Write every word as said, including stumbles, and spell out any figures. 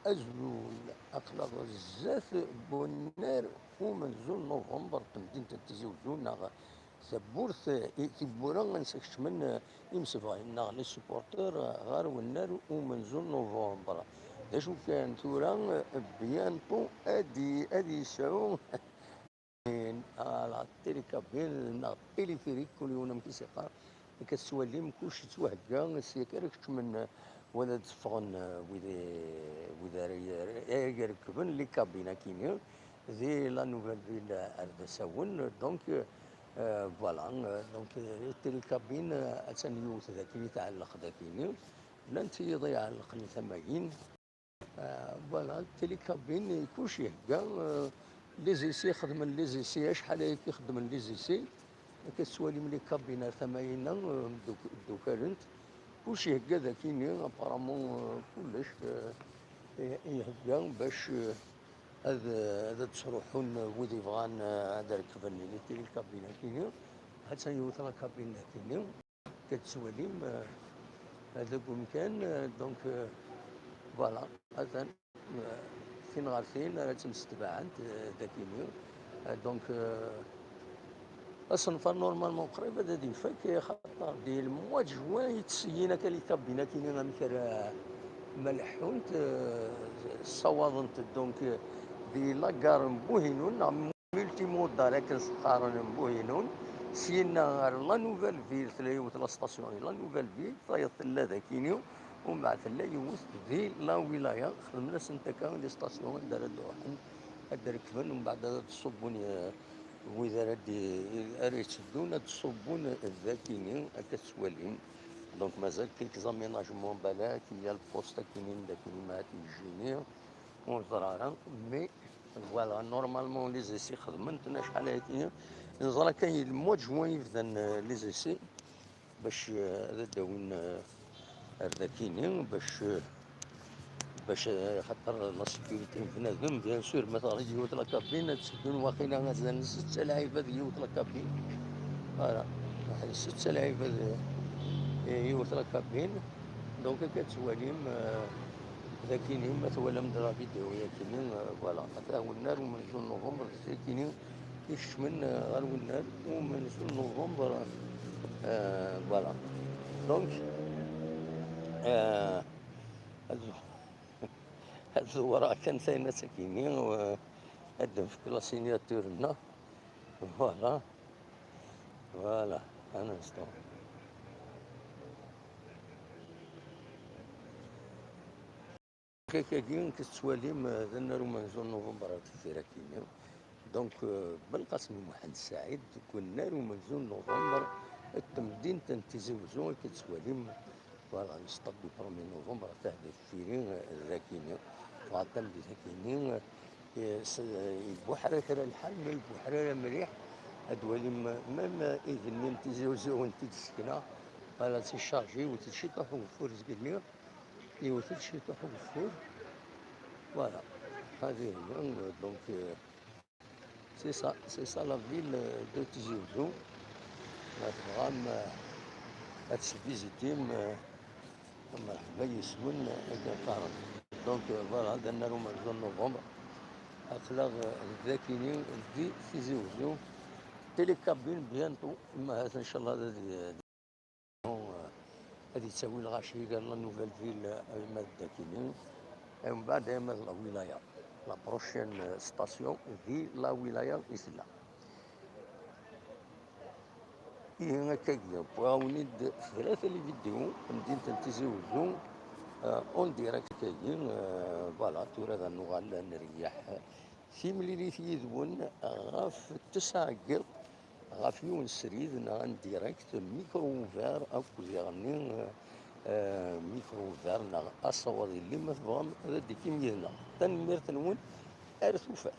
Azul, aql-aɣ zdat n unnar umenzu n November, temdint n Tizi Uzzu, neɣ tawwurt, i tiwwura ansa keččmen imsebɣen neɣ les supporters ɣer unnar umenzu n November. D acu kan tura, bientôt ad i-, ad yesɛu à la télécabine neɣ téléphérique, kul yiwen amek i s-yeqqar. Akka tettwalim, kullec yettwahegga, sya kan ara keččmen, wala ad d-ffɣen, eh, wid, wid ara, ara rekben les cabines akini, di la Nouvelle Ville ar d asawen. Donc, euh, voilà, euh, donc, euh, télécabine, euh, attan yiwet daki i tɛelleq dakini. Llant tiyiḍ iɛellqen i tamayin. Euh, voilà, télécabine, kullec ihegga, euh, les essais, xedmen les essais, acḥal ayagi xedmen les essais. Akka tettwalim les cabines ar tama-inna, euh, mduk-, ddukalent. Kullec ihegga dakini, apparemment, euh, kullec, euh, i-, ihegga bac, euh, ad, ad d-sruḥun wid ibɣan, euh, ad rekben les télécabines akini. Hattan yiwet la cabine dakini. Akka tettwalim, euh, deg umkan, euh, donc, euh, voilà, atan, euh, tin ɣer tin ara ttemsetbaɛent, euh, dakini. Euh, donc, euh, asenfar normalement qrib ad, ad ifak, xaṭer di le mois de juin i ttesyin akka les cabines akini amek ara ma leḥḥunt, euh, ssawaḍent donc, euh, di la gare n Buhinun neɣ multimodal akken s-qqaren n Buhinun, syinna ɣer la Nouvelle Ville, tella yiwet la station di la Nouvelle Ville, tayeḍ tella dakini, umbeɛd tella yiwet di la Wilaya, xedmen-asent akka les stations anda ara d-ruḥen, ad d-rekben, umbeɛd ad d-ṣubbun, eh, wid ara d-, ara yetteddun, ad d-ṣubbun dakini, akka tettwalim. Donc mazal quelques aménagements balak, il y a le poste akini, dakini ma t-yejjini, ur ẓriɣ ara, mais voilà, normalement les essais xedmen-ten acḥal ayagi. Neẓra kan le mois de juin i bdan, euh, les essais, bac, euh, ad d-awin, euh, ar dakini, bac, euh, bac, euh, xaṭer la sécurité n bnadem, bien sûr, ma teɣli yiwet la cabine, ad tteddun waqila azal n setta lɛibad yiwet la cabine. Voilà, setta lɛibad, euh, yiwet la cabine. Donc akka tettwalim, euh, dakini, ma twalam-d la vidéo yakini, euh, voilà. Ata wennar umenzu n novembre, dakini, ikecmen, euh, ɣer wennar umenzu n novembre, euh, voilà. Donc, euh, ad, ad ḍewreɣ kan tayna-tt akini, euh, ad d-nefk la signature-nneɣ. Voilà. Voilà. Un instant. Kaki, akka tettwalim, euh, d annar umenzu n november ar deffir akini. Donc, euh, Belqasem Muḥend Saɛid, deg unnar umenzu n november, d temdint n Tizi Uzzu, akka tettwalim, voilà, le stade du premier novembre, atah deffir-i, euh, dakini. Ɣer tameddit akini, euh, s-, euh, ibuḥra kra lḥal, ma ibuḥra mliḥ, ad twalim, euh, même, euh, igenni n Tizi Uzzu, wen-t-id-sekneɣ, voilà, c'est chargé, iwet-d ciṭuḥ ugeffur zgelli. Yiwet-d ciṭuḥ ugeffur. Voilà. Hadi hiya, donc, euh, c'est ça, c'est ça la ville, euh, de Tizi Ouzou. Ma tebɣam, euh, ad tesvizitim, euh, merḥba yes-wen, euh, ad qqaren. Donc, euh, voilà, d annar umenzu n novembre. Aql-aɣ, euh, dakini di Tizi Ouzou. Télécabine bientôt, ma hat, inchallah, ad, ad ad yettawi lɣaci gar la Nouvelle Ville, euh, ma d dakini, et mbeɛd ma d la Wilaya. La prochaine, euh, station di la Wilaya i tella. Ihi akkagi, wwiɣ-awen-id tlata les vidéos, tamdint n Tizi Ouzou, euh, en direct akkagi, euh, voilà, tura ad nuɣal ad nreyyeḥ. Timlilit yid-wen ɣef tesɛa n yiḍ, ɣef yiwen srid neɣ en direct, micro ouvert akked iɣenni, euh, micro ouvert neɣ asawaḍ yelli, ma tebɣam ad d-tikim yid-neɣ. Tanemmirt-nwen, ar tufat.